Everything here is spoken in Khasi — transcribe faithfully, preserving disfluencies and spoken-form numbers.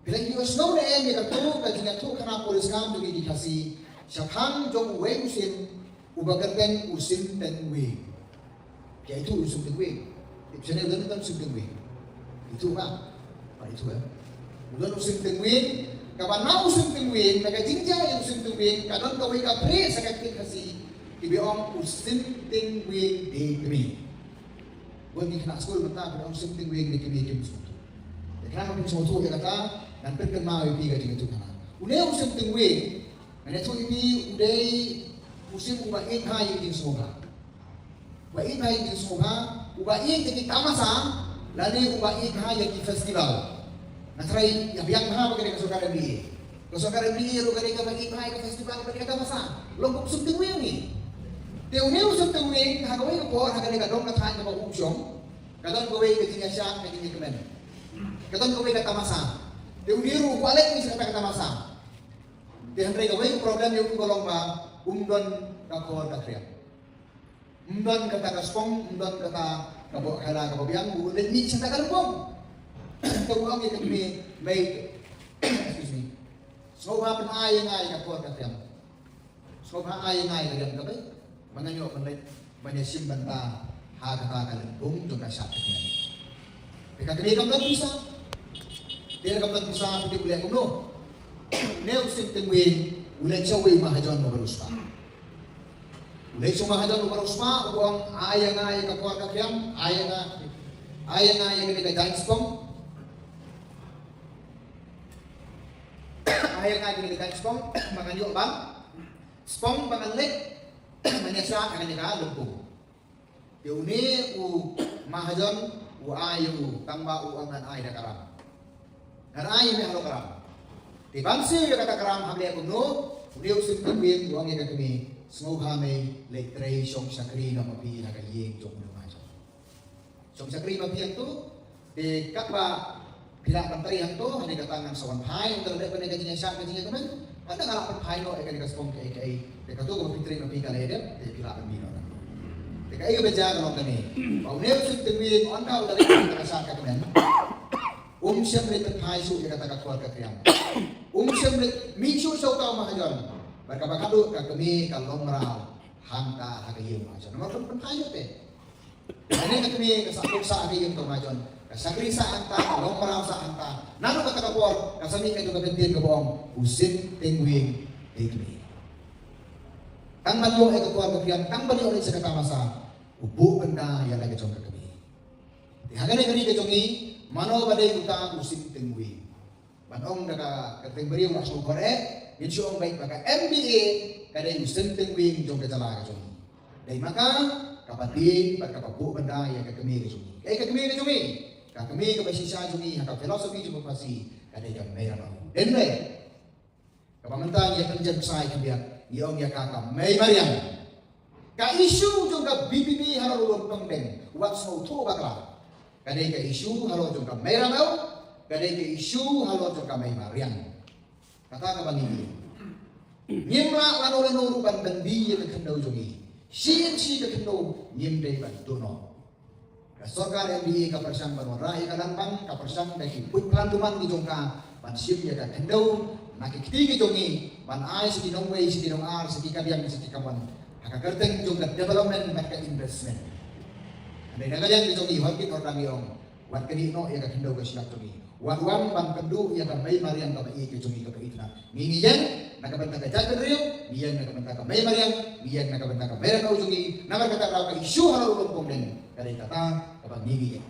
Phi la ïohsngew ne em ïa kato ka jingïathuhkhana puriskam jong ngi ki Khasi shaphang jong uwei u sim uba kyrteng u Sim Teng Wing? Phi ïathuh u Sim Teng Wing? Ïa phi ïathuh u don u Sim Teng Wing? Ïathuh ba? Ba ïathuh em? U don u Sim Teng Wing. Kaba na u Sim Teng Wing, na ka jingjia ïa u Sim Teng Wing ka don kawei ka phrase ha ka ktien Khasi kiba ong u Sim Teng Wing dei kmie. Bun ki khynnah skul mynta ba ong Sim Teng Wing dei kmie kim sngewthuh. Te khnang ba kin sngewthuh ïa kata, ngan pynkynmaw ïa phi ka jingïathuhkhana. Une u Sim Teng Wing, ngan ïathuh ïa phi, u dei u sim uba ïeit bha ïa ka jingsngewbha. Uba ïeit bha ïa ka jingsngewbha, uba ïeit ïa ki tamasa, lane uba ïeit bha ïa ki festival. Nga tharai ïa biang bha ba ka dei ka sorkar M D A. Ka sorkar M D A ruh ka dei kaba ïeit bha ïa ka festival, ka dei ka tamasa. Long kum Sim Teng Wing hi. Te une u Sim Teng Wing, ha kawei ka por, ha kane ka dong ka thaiñ kaba u shong, ka don kawei ka jingïasyah, ka jingïakmen. Ka don kawei ka tamasa. Te une ruh u kwah leit mih sha kata ka tamasa. Te hynrei kawei ka problem ïa u ka long ba um don ka khor ka khriam. Um don kata ka spong, um don kata ka boh khaila kaba biang, u leit mih sha kata ka lympung. Te u ong ïa ka kmie, mei, excuse me, sngewbha pyn-ai ïa nga ïa ka khor ka khriam. Sngewbha ai ïa nga ïa ka riam kaba ïeit ba ngan ïoh ban leit ban ïashim bynta ha kata ka lympung jong ka shad ka kmen. Te ka kmie kam don pisa. Te kam don pisa, te u leh kumno? Une u Sim Teng Wing u leit sha uwei u mahajon uba riewspah. U leit sha u mahajon uba riewspah, u ong, ai ïa nga ïa ka khor ka khriam, ai ïa nga, ai ïa nga ïa kane ka jaiñ spong. Ai ïa nga ïa kane ka jaiñ spong ba ngan ïoh ban spong ba ngan leit ban ïashah ha kane ka lympung. Te une u mahajon u ai ïa u, tang ba u ong, ngan ai da ka ram. Ngan ai ïa me halor ka ram. Te ban siew ïa kata ka ram hap leh kumno? Une u Sim Teng Wing u ong ïa ka kmie, sngewbha mei, leit trei shong shakri noh ma phi ha ka ïing jong une u mahajon. Shong shakri ma phi hangto, te katba phi lah ban trei hangto, hangne kata ngan sa wan phai, ynda la dep kane ka jingïasyah ka jingïakmen, ynda nga lah ban phai noh ïa kane ka spong kaei kaei, te kato kaba phi trei ma phi ka la dep, te phi lah ban mih noh nangto. Te kaei kaba jia ka long kane, ba une u Sim Teng Wing ynda u la leit ïa kata ka shad ka kmen, um shym leit pynphai shuh ïa kata ka khor ka khriam. Um shym leit mih shuh sha uta u mahajon. Bad kaba khatduh, ka kmie ka long mraw hangta ha ka ïing u mahajon. Namar kam pynphai shuh te. Kane ka kmie ka sah pynshah ha ka ïing ka mahajon. Ka shakri sah hangta, ka long mraw sah hangta. Naduh kata ka por ka sa mih ka jong ka kyntien kaba ong, u Sim Teng Wing dei kmie. Tang ban ïoh ïa ka khor ka khriam, tang ban ïoh leit sha ka tamasa, u buh bynda ïa la ka jong ka kmie. Te ha kane ka ri ka jong ngi, mano ba dei uta u Sim Teng Wing? Ban ong da ka kyrteng briew, la shu khor eh, ngin shu ong beit ba ka M D A ka dei u Sim Teng Wing jong ka jylla ka jong ngi. Dei ma ka kaba dei bad kaba buh bynda ïa ka kmie ka jong ngi. Kaei ka kmie ka jong ngi? Ka kmie kaba shisha jong ngi ha ka philosophy jong ka Khasi ka dei ka Mei Ramew. Dei ne em? Kaba mynta ngi ïa pynjem ksai khyndiat, ngi ong ïa ka ka Mei Mariang. Ka issue jong ka V P P halor u Lumpongdeng, wat sngewthuh bakla. Ka dei ka issue halor jong ka Mei Ramew, ka dei ka issue halor jong ka Mei Mariang. Kata kaba ngi ïohi. Ngim lah lano lano ruh ban byndi ïa ka khyndew jong ngi. Shi shi ka khyndew ngim dei ban duh noh. Ka sorkar M D A ka pyrshang ban wanrah ïa ka langpang, ka pyrshang da ki puit plan duman ki jong ka ban shim ïa ka khyndew na ki kti ki jong ngi, ban ai sha ki nongwei, sha ki nongar, sha ki kadiang, sha ki kamon, ha ka kyrteng jong ka development bad ka investment. Hynrei na ka liang ki jong ngi, hor kit hor dang ngi ong, wat knieh noh ïa ka khyndew ka shilak jong ngi. Wat wan ban pynduh ïa ka Mei Mariang kaba ïeit ka jong ngi kaba itynnad. Ngi ngi ïeng na ka bynta ka jaitbynriew, ngi ïeng na ka bynta ka Mei Mariang, ngi ïeng na ka bynta ka Mei Ramew jong ngi, namar kata ka issue halor u Lumpongdeng ka dei kata kaba ngi ngi ïeng.